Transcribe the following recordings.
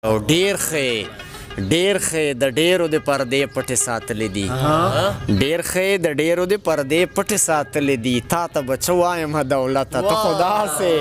او ډیر ښه ډیر ښه د ډیرو د پردې پټې ساتلې دي، ډیر ښه د ډیرو د پردې پټې ساتلې دي، تا ته به څه وایم دولته، ته خو داسې.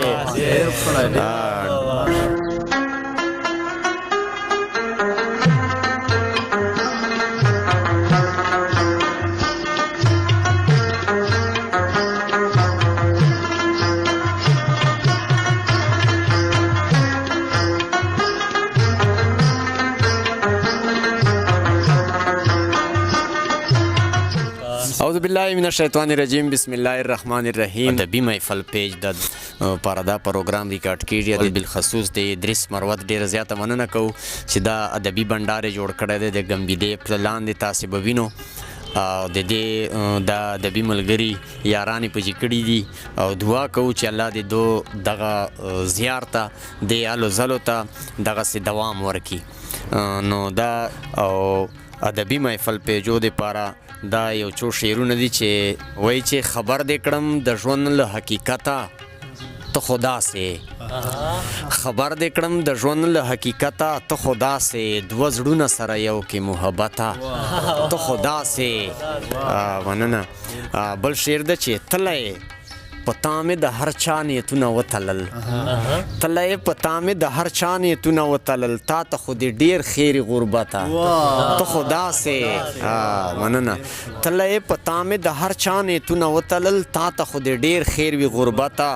اعوذ بالله من الشیطان الرجیم، بسم الله الرحمن الرحیم. ادبي محفل پیج د پاره دا پروګرام ریکارډ کیږي. بالخصوص د ادریس مروت ډیره زیاته مننه کوو چې دا ادبي بنډار جوړ کړی دی. د ګمبیدې په لاندې تاسې به وینو او د دې د ادبي ملګري یاران یې پکې کړي دي، او دعا کوو چې الله دې دو دغه زیار ته، دې هلو ځلو ته دغسې دوام ورکړي. نو دا او ادبي محفل پیجو دپاره دا یو څو شعرونه دي چې وایي چې خبر دې کړم د ژوند له حقیقته ته خو داسې، خبر دې کړم د ژوند له حقیقته ته خو داسې، دوه زړونه سره یو کې محبته ته خو داسې. مننه. بل شعر ده چې تلی په تا مې د هر چا نیتونه وتلل، تلی په تا مې د هر چا نیتونه وتلل، تا ته خو دې ډېر خېري غربته ته خو داسې. مننه. تلی په تا مې د هر چا نیتونه وتلل، تا ته خو دې ډېر خیر وي غربته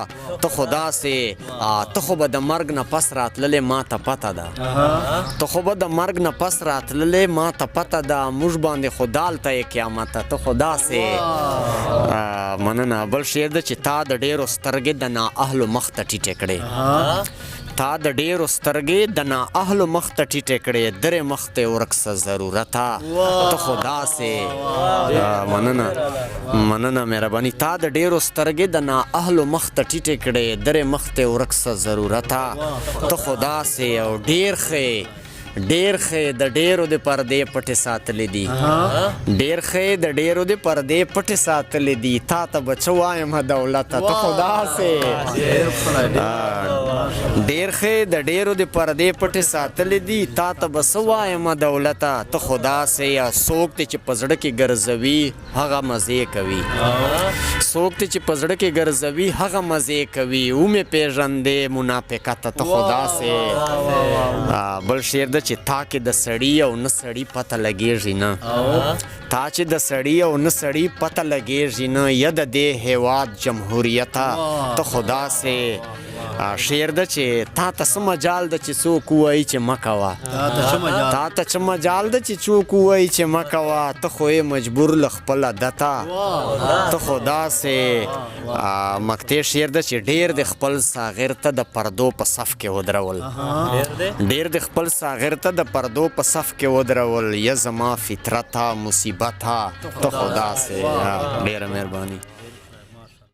ته خو داسې. ته خو به د مرګ نه پس راتللې ما ته پته ده، ته خو به د مرګ نه پس راتللې ما ته پته ده، موږ باندې خو دالته یې قیامته ته خو داسې. مننه. بل شعر ده چې تا د ډېرو سترګې د نااهلو مخ ته ټیټې کړې، تا د ډېرو سترګې د نااهلو مخ ته ټیټې کړې، درې مخ ته ورک څه ضرورته ته خو داسې. مننه، مننه، مهرباني. تا د ډېرو سترګې د نااهلو مخ ته ټیټې کړې، درې مخ ته ورک څه ضرورته ته خو داسې. او ډېر ښه ډېر ښه د ډېرو د پردې پټې ساتلې دي، ډېر ښه د ډېرو د پردې پټې ساتلې دي، تا ته به څه وایم دولته ته خو داسې. ډېر ښه د ډېرو د پردې پټې ساتلې دي، تا ته به څه وایم دولته ته خو داسې. یا څوک دې چې په زړه کې ګرځوي هغه مزې کوي، څوک دې چې په زړه کې ګرځوي هغه مزې کوي، ومې پېژندې منافقته ته خو داسې. بل شعر ده چې تا کې د سړي او نه سړي پته لګېږي نه، تا چې د سړي او نه سړي پته لګېږي نه، یا د دې هېواد جمهوریته ته خو داسې. شعر ده چې تا ته څه مجال ده چې څوک ووایي چې مه کوه، تا ته څه مجال ده چې څوک ووایي چې مه کوه، ته خو یې مجبور له خپل عادته ته خو داسې. مکتې شعر ده چې ډېر د خپل صاغر ته د پردو په صف کې ودرول، ډېر د خپل صاغر ته د پردو په صف کې ودرول، یا زما فطرته مصیبته ته خو داسې. ډېره مهرباني.